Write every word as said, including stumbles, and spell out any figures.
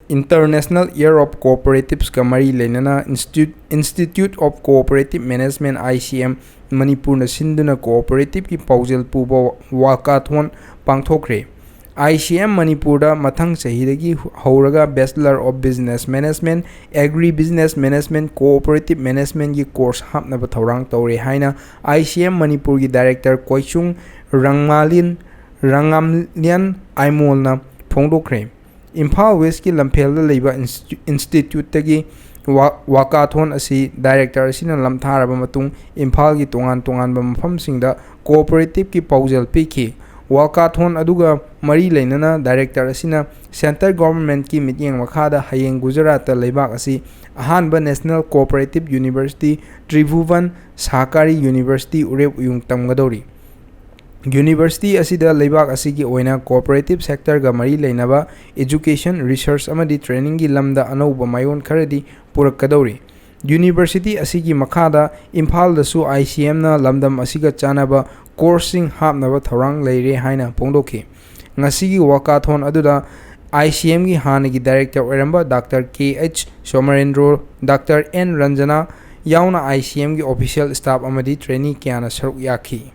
International Year of Cooperatives ꯀ ꯃꯔꯤ ꯂꯩꯅꯅ Institute, Institute of Cooperative Management, I C M, ꯃꯅꯤꯄꯨꯔꯅ ꯁꯤꯟꯗꯨꯅ cooperativeꯀꯤ ꯄꯥꯎꯖꯦꯜ ꯄꯨꯕ walkathon ꯄꯥꯡꯊꯣꯛꯈ꯭ꯔꯦ꯫ I C M ꯃꯅꯤꯄꯨꯔꯗ ꯃꯊꯪ ꯆꯍꯤꯗꯒꯤ ꯍꯧꯔꯒ Bachelor of Business Management, Agri Business Management, Cooperative Managementꯀꯤ course ꯍꯥꯞꯅꯕ ꯊꯧꯔꯥꯡ ꯇꯧꯔꯦ ꯍꯥꯏꯅ I C M ꯃꯅꯤꯄꯨꯔꯒꯤ director ꯀꯣꯏꯆꯨꯡ ꯔꯪꯃꯥꯂꯤꯟ, ꯔꯪꯉꯥꯝꯂꯤꯌꯟ ꯑꯥꯏꯃꯣꯜꯅ ꯐꯣꯡꯗꯣꯛꯈ꯭ꯔꯦ꯫ ꯏꯝꯐꯥꯜ Westꯀꯤ ꯂꯝꯐꯦꯜꯗ ꯂꯩꯕ instituteꯇꯒꯤ walkathon ꯑꯁꯤ director ꯑꯁꯤꯅ ꯂꯝꯊꯥꯔꯕ ꯃꯇꯨꯡ ꯏꯝꯐꯥꯜꯒꯤ ꯇꯣꯉꯥꯟ ꯇꯣꯉꯥꯟꯕ ꯃꯐꯝꯁꯤꯡꯗ cooperativeꯀꯤ ꯄꯥꯎꯖꯦꯜ ꯄꯤꯈꯤ꯫ Walkathon ꯑꯗꯨꯒ ꯃꯔꯤ ꯂꯩꯅꯅ director ꯑꯁꯤꯅ centre governmentꯀꯤ ꯃꯤꯠꯌꯦꯡ ꯃꯈꯥꯗ ꯍꯌꯦꯡ ꯒꯨꯖꯔꯥꯠꯇ ꯂꯩꯕꯥꯛ ꯑꯁꯤ ꯑꯍꯥꯟꯕ National Cooperative University, Tribhuvan Sahakari University, ꯎꯔꯦꯞ ꯎꯌꯨꯡ ꯇꯝꯒꯗꯧꯔꯤ꯫ University ꯑꯁꯤꯗ ꯂꯩꯕꯥꯛ ꯑꯁꯤꯒꯤ ꯑꯣꯏꯅ cooperative sectorꯒ ꯃꯔꯤ ꯂꯩꯅꯕ education, research ꯑꯃꯗꯤ trainingꯒꯤ ꯂꯝꯗ ꯑꯅꯧꯕ ꯃꯥꯏꯑꯣꯟ ꯈꯔꯗꯤ ꯄꯨꯔꯛꯀꯗꯧꯔꯤ꯫ University ꯑꯁꯤꯒꯤ ꯃꯈꯥꯗ ꯏꯝꯐꯥꯜꯗꯁꯨ I C Mꯅ ꯂꯝꯗꯝ ꯑꯁꯤꯒ ꯆꯥꯟꯅꯕ courseꯁꯤꯡ ꯍꯥꯞꯅꯕ ꯊꯧꯔꯥꯡ ꯂꯩꯔꯦ ꯍꯥꯏꯅ ꯐꯣꯡꯗꯣꯛꯈꯤ꯫ ꯉꯁꯤꯒꯤ walkathon ꯑꯗꯨꯗ I C Mꯒꯤ ꯍꯥꯟꯅꯒꯤ director ꯑꯣꯏꯔꯝꯕ Doctor K H Somarendro, Doctor N Ranjana ꯌꯥꯎꯅ I C Mꯒꯤ official staff ꯑꯃꯗꯤ trainee ꯀꯌꯥꯅ ꯁꯔꯨꯛ ꯌꯥꯈꯤ꯫